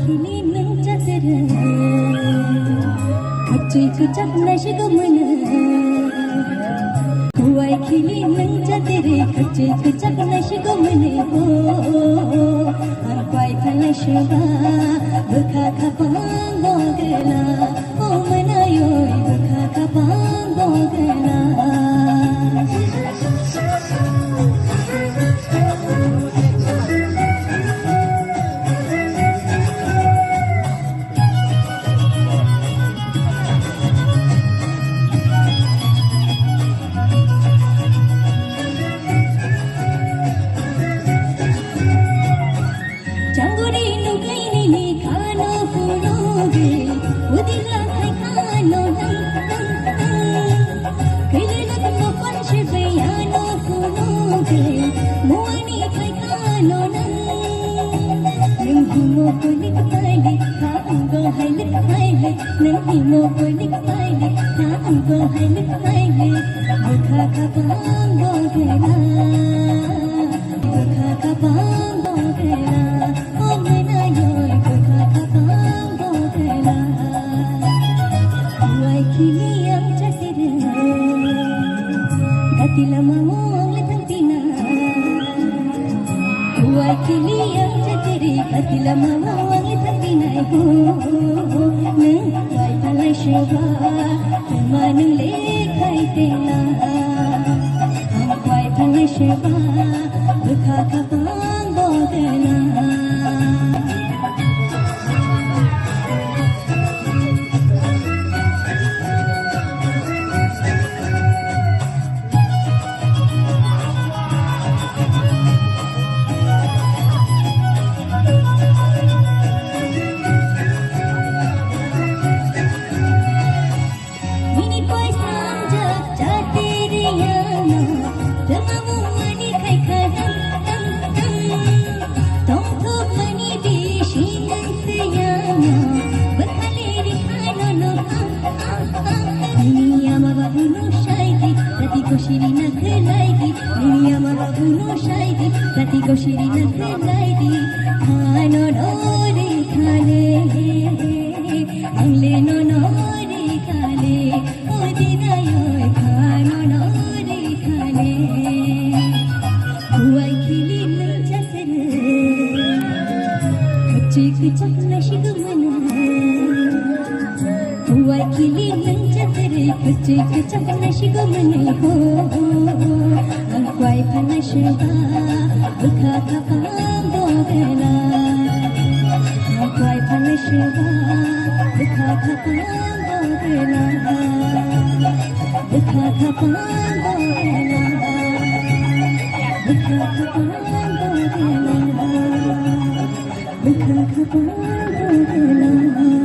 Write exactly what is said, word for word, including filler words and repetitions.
Khini nwng chatere, khachwi kwchak naisik mwnwi. Uai khini nwng chatere, khachwi kwchak naisik mwnwi. O, ang pai phalai seba, bwkha khapang bogela. O mwnwi, oi bwkha khapang bogela. Changori nukai nini khano phunukgwi, udila khai khano nang, nang, nang. Kailai nang mokon shibiyano phunukgwi, muani khai khano nang. Nang himo konik pailik, kha anggo hailik pailik. Nang himo konik pailik, kha anggo hailik pailik. Bwkha khapang bogela. Bwkha khapang bogela, o mwnwi, bwkha khapang bogela. Uai khini ang chatere, gati lama o ang le thangtina. Uai khini ang chatere, gati lama o ang le thangtina. Ho, ho, ho, nwng pai phalai seba, tuma nwng le khai tengla. Ang pai phalai seba, bwkha khapang bogela. Nini poisa jak chatiri yano, rwmamo mani khai kha tang tang tang. Tongthok mani bisi nang se yano, bwkhali ri khano no ang ang ang. Nini ama babu no shaidi, rati koshiri na khelaidi. Nini ama babu no shaidi, rati koshiri na khelaidi. Khano no ri khale. Ang le no no ri khale, o dinai oi kha no no ri khale. Uai khili nwng chasere, khachwi kwchak naisik mwnwi. Uai khili nwng chasere, khachwi kwchak naisik mwnwi ho. Ang kwai phalai seba, bwkha khapang bogela. Ang kwai phalai seba, bwkha khapang bogela. Bwkha khapang bogela. Bwkha khapang bogela. Bwkha khapang bogela.